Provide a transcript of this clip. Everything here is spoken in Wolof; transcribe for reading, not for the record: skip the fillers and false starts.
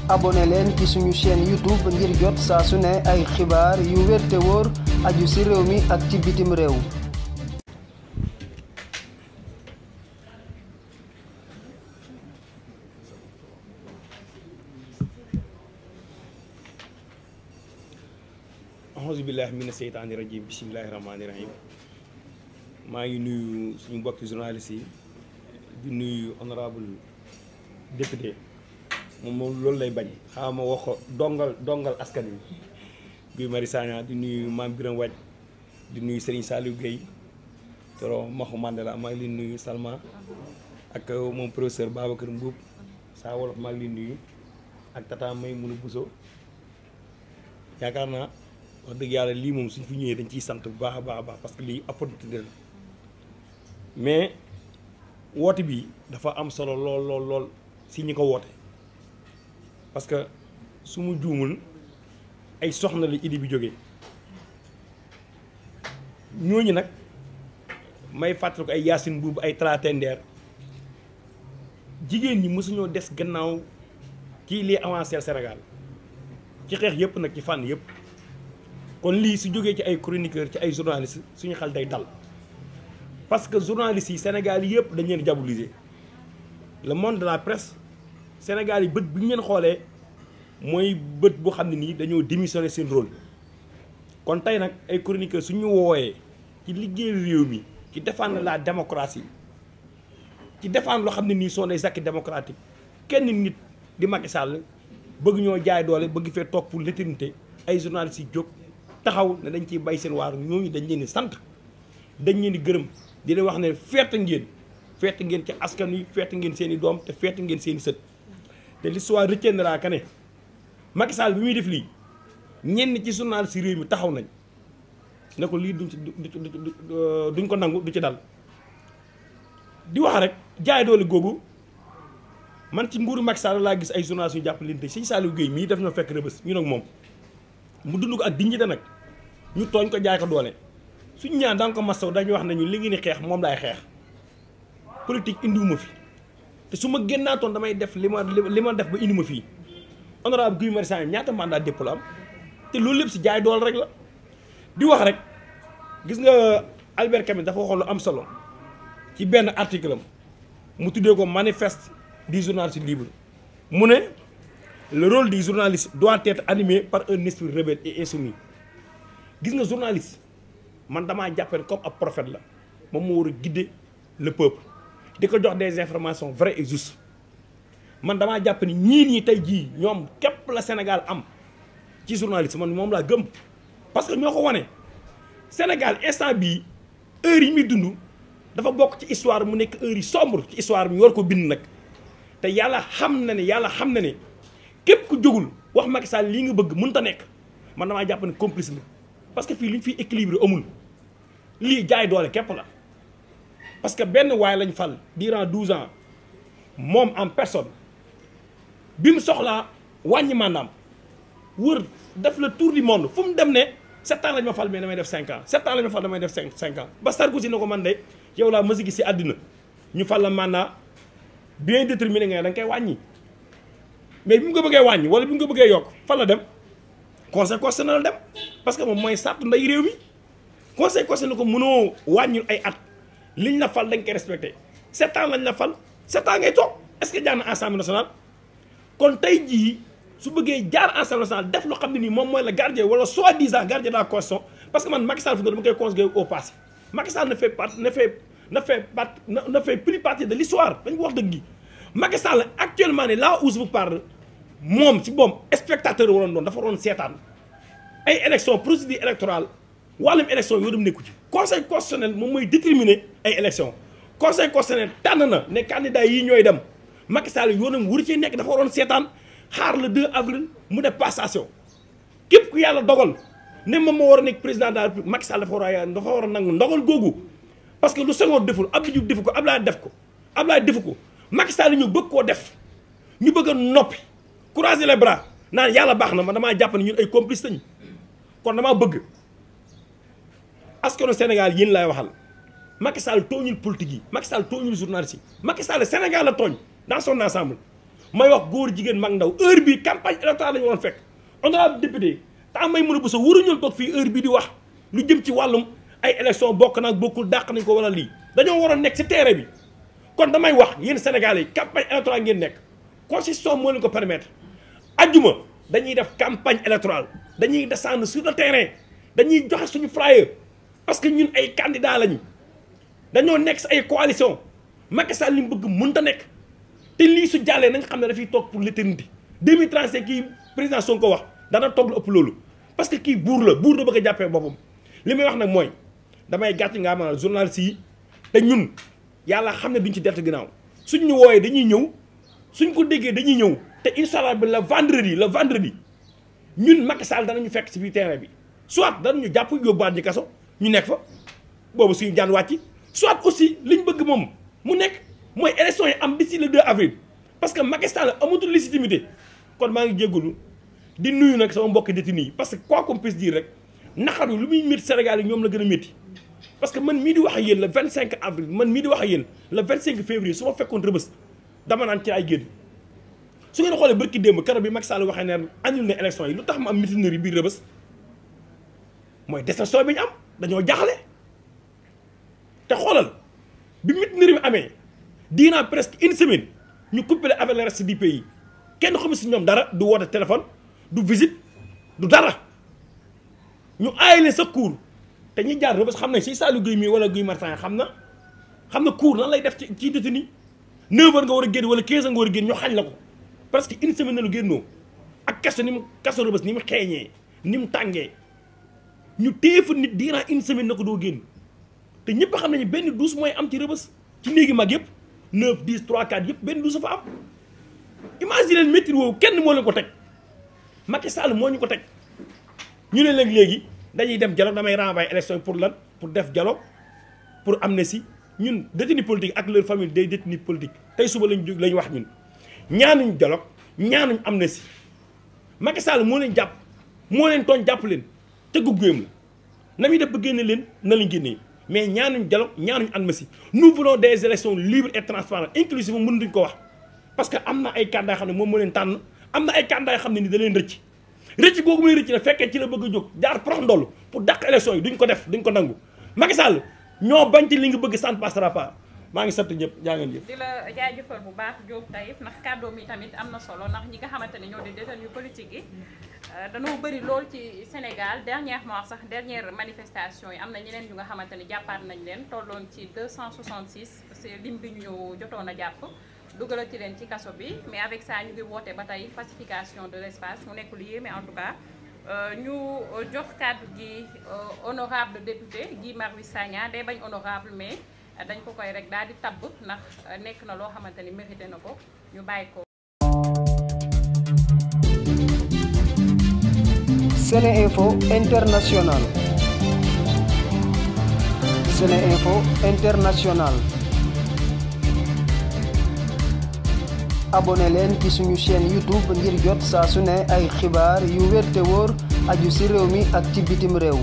abonné leen ci suñu chaîne YouTube ngir jot saa su ne ay xibaar yu wér te wóor aju ci réew mi ak ci bitim réew. auzu billahi mina seytaani rajim bismillahi rahmaani rahim maa ngi nuyu suñu mbokki journaliste yi di nuyu honorable député moom loolu lay bañ xaaral ma wax ko dongal askan wi Guy Marius Sagna di nuyu Mame Birame Wathie di nuyu Serigne Saliou Gueye toro Maxu Mandela maa ngi leen nuyu Salma ak moom professeur Babacar Mbuub saa wolof maa ngi leen nuyu ak tata may munu Bousso yaakaar naa wax dëgg yàlla lii moom suñ fi ñëwee dañ ciy sant bu baax a baax a baax parce que lii opportunité la mais woote bi dafa am solo lool si ñi ko woote parce que su mu juumul ay soxna la idée bi jógee ñooñu nag may fàttali ko ay Yacine Boubou ay Tratendeer jigéen ñi mësuñoo des gannaaw ci lii avancé Sénégal ci xeex yëpp nag ci fànn yëpp kon lii su jógee ci ay chroniqueur ci ay journalistes suñu xel day dal parce que journalistes yi Sénégal yëpp dañ leen diaboliser le monde de la presse Sénégal yi bët bi ñu leen xoolee mooy bët boo xam ne nii dañoo démissionné seen rôle kon tey nag ay chroniqueur suñu wooyee ci liggéey réew mi ci défendre la démocratie ci défendre loo xam ne nii sont des acquis démocratiques kenn nit di Macky Sall bëgg ñoo jaay doole bëgg fee toog pour l'éternité ay journalistes yi jóg taxaw ne dañ ciy bay seen waar ñooñu dañ leen di sant dañ leen di gërëm di leen wax ne feete ngeen ci askan wi feete ngeen seen i doom te feete ngeen seen i sët te l'histoire retiendra que ne Macky Sall bi muy def lii ñenn ci journalistes si réew mi taxaw nañ ne ko lii duñ ko nangu du ci dal di wax rek jaay doole googu man ci nguuru Macky Sall laa gis ay journalistes yu jàpp leen te Serigne Saliou Gueye mii def na fekk Rebeuss ñu nag moom mu dund ko ak dignité nag ñu tooñ ko jaay ko doole suñu ñaan danga ko masaw dañuy wax nañu li ngeen di xeex moom laay xeex politique indiwuma fi te su ma génnaatoon damay def li ma def ba indiwuma fii honorable Guy Marius Sagna ñaata mandat dépôt la am te loolu lépp si jaay doole rek la di wax rek gis nga Albert Camus dafa waxoon lu am solo ci benn article am mu tuddee ko manifeste du journaliste libre mu ne le rôle du journaliste doit être animé par un esprit rebelle et insoumis gis nga journaliste man damaa jàppale comme ab prophète la moom moo war a guider le peuple di ko jox des informations vraies et justes man damaa jàpp ni ñii tey jii ñoom képp la Sénégal am ci journaliste man moom laa gëm parce que ñoo ko wane Sénégal instant bii heure yi muy dund dafa bokk ci histoire mu nekk heure yi sombre ci histoire bi ñu war ko bind nag te yàlla xam na ne képp ku jógul wax Macky Sall lii nga bëgg mënut a nekk man damaa jàpp ne complice la parce que fii li ñu fiy équilibre amul lii jaay doole képp la parce que benn waay lañ fal durant 12 ans moom en personne bi mu soxlaa wàññi maanaam wër def le tour du monde fu mu dem ne 7 ans lañ ma fal mais damay def 5 ans 7 ans lañ ma fal damay def 5 ans ba Sarkozy ne ko man de yow laa mësi gis si àddina ñu fal la mandat bien déterminé nga da nga koy wàññi. mais bi mu ko bëggee wàññi wala bi mu ko bëggee yokk fan la dem conseil constitutionnel dem parce que moom mooy sàrt nday réew mi conseil constitutionnel ko mënoo wàññi ay at liñ la fal dañ koy respecté 7 ans lañ la fal 7 ans ngay toog est-ce que jaar na assemblée nationale kon tey jii su bëggee jaar assemblée nationale def loo xam ne nii moom mooy la gardien wala soi-disant gardien de la constitution parce que man Macky Sall fi dama koy considérer au passé Macky Sall ne fait plus partie de l'histoire dañ ko wax dëgg gi Macky Sall actuellement ne là où je vous parle moom ci boom spectateur waroon doon dafa waroon seetaan ay élection procédure électorale wàllum élection yoo dem nekku ci conseil constitutionnel moom mooy déterminer ay élection conseil constitutionnel tànn na ne candidat yi ñooy dem Macky Sall yoonam wuru ci nekk dafa waroon seetaan xaar le 2 avril mu def passation képp ku yàlla dogal ne moom moo war a nekk président de la République Macky Sall dafa war a nangu ndogal googu parce que lu Senghor deful Abdou Diouf defu ko Abdoulaye defu ko Macky Sall ñu bëgg koo def ñu bëgg a noppi croiser les bras naan yàlla baax na man damaa jàpp ne ñun ay complice lañu kon damaa bëgg askanu Sénégal yéen laay waxal Macky Sall tooñul politique yi Macky Sall tooñul journaliste yi Macky Sall Sénégal la tooñ dans son ensemble may wax góor jigéen mag ndaw heure bi campagne électorale la ñu woon fekk honorable député ta may mën a bu sa waruñu toog fii heure bi di wax lu jëm ci wàllum ay élection bokk nag bokkul dàq nañ ko wala lii dañoo war a nekk ci terrain bi kon damay wax yéen Sénégalais yi campagne électorale ngeen nekk constitution moo leen ko permettre ajjuma dañuy def campagne électorale dañuy descendre sur le terrain dañuy joxe suñu flyer parce que ñun ay candidats lañu dañoo nekk si ay coalition Macky Sall li mu bëgg mënta nekk te lii su jàllee nañ xam ne dafay toog pour l'éternité 2035 kii président Sonko wax dana toog lu ëpp loolu parce que kii buur la bëgg a jàppee boppam li may wax nag mooy damay gàtt nga am journaliste yi te ñun yàlla xam ne duñ ci dett ginnaaw suñ ñu wooyee dañuy ñëw suñ ko déggee dañuy ñëw te incha allah bi le vendredi ñun Macky Sall danañu fekk si biir terrain bi soit danañu jàpp yóbbuwaat ñu kaso ñu nekk fa boobu suñu jaan wàcc soit aussi liñ bëgg moom mu nekk mooy élection yi am d'ici le 2 avril parce que Macky Sall amatul légitimité kon maa ngi jégalu di nuyu nag sama mbokki détenu yi parce que quoi qu'on puisse dire rek naqar lu muy métti Sénégal yi ñoom la gën a métti parce que man mii di wax ak yéen le 25 avril man mii di wax ak yéen le 25 février su ma fekkoon Rebeuss dama naan ci ay génn su ngeen xoolee barki démb keroog bi Macky Sall waxee ne annulé na élection yi lu tax mu am mutinerie biir Rebeuss mooy déception bi ñu am dañoo jaaxle te xoolal bi mutinerie bi amee diinaa presque une semaine ñu coupé avec le reste du pays kenn xamu si ñoom dara du woote téléphone du visite du dara ñu aaye leen sa cour te ñuy jaar Rebeuss xam nañ si Saliou Gueye mii wala Guy Martin xam na cour nan lay def ci détenu 9h nga war a génn wala 15h nga war a génn ñu xañ la ko presque une semaine na lu génnoo ak kaso ni mu kaso Rebeuss ni mu xeeñee ni mu tàngee ñu téye fa nit durant une semaine na ko doo génn te ñëpp xam nañu benn douze mooy am ci Rebeuss ci néegi mag yëpp 9 10 3 4 yëpp benn douze fa am imagine leen métti woowu kenn moo leen ko teg Macky Sall moo ñu ko teg ñu ne léegi dañuy dem dialogue damay renvoyer élection pour lan pour def dialogue pour amnistie ñun détenus politique ak leur famille day détenus politique tey suba lañ wax ñun ñaanuñ dialogue ñaanuñ amnistie Macky Sall moo leen jàpp moo leen tooñ jàpp leen te guggéem la na muy def ba génne leen na lañ génnee mais ñaanuñ dialogue ñaanuñ amnistie nous voulons des élections libres et transparentes inclusive mënuñ ko wax parce que am na ay candidats yoo xam ne moom moo leen tànn am na ay candidats yoo xam ne ni da leen rëcc googu mu leen rëcc na fekkee ci la bëgg a jóg jaar prox ndoll pour dàq élection yi duñ ko def duñ ko nangu Macky Sall ñoo bañ ci li nga bëgg ça ne passera pas maa ngi sant ñëpp jaa ngeen jëf. di la jaajëfal bu baax Diop Taïf ndax kàddoom yi tamit am na solo ndax ñi nga xamante ne ñoo di détenu politique yi dañoo bëri lool ci Sénégal dernièrement sax dernière manifestation yi am na ñeneen ñu nga xamante ne jàppaat nañ leen tolloon ci 266 c'est lim bi ñu jotoon a jàpp dugalati leen ci kaso bi mais avec ça ñu ngi woote ba tey pacification de l'espace mu nekk lu yéeme en tout cas ñu jox kàddu gi honorable député Guy Marius Sagna day bañ honorable mais dañ ko koy rek daal di tabb ndax nekk na loo xamante ni mérité na ko ñu bàyyi ko. SeneInfo International. SeneInfo International. abonné leen ci suñu chaîne YouTube ngir jot saa su ne ay xibaar yu wér te wóor aju ci réew mi ak ci bitim réew.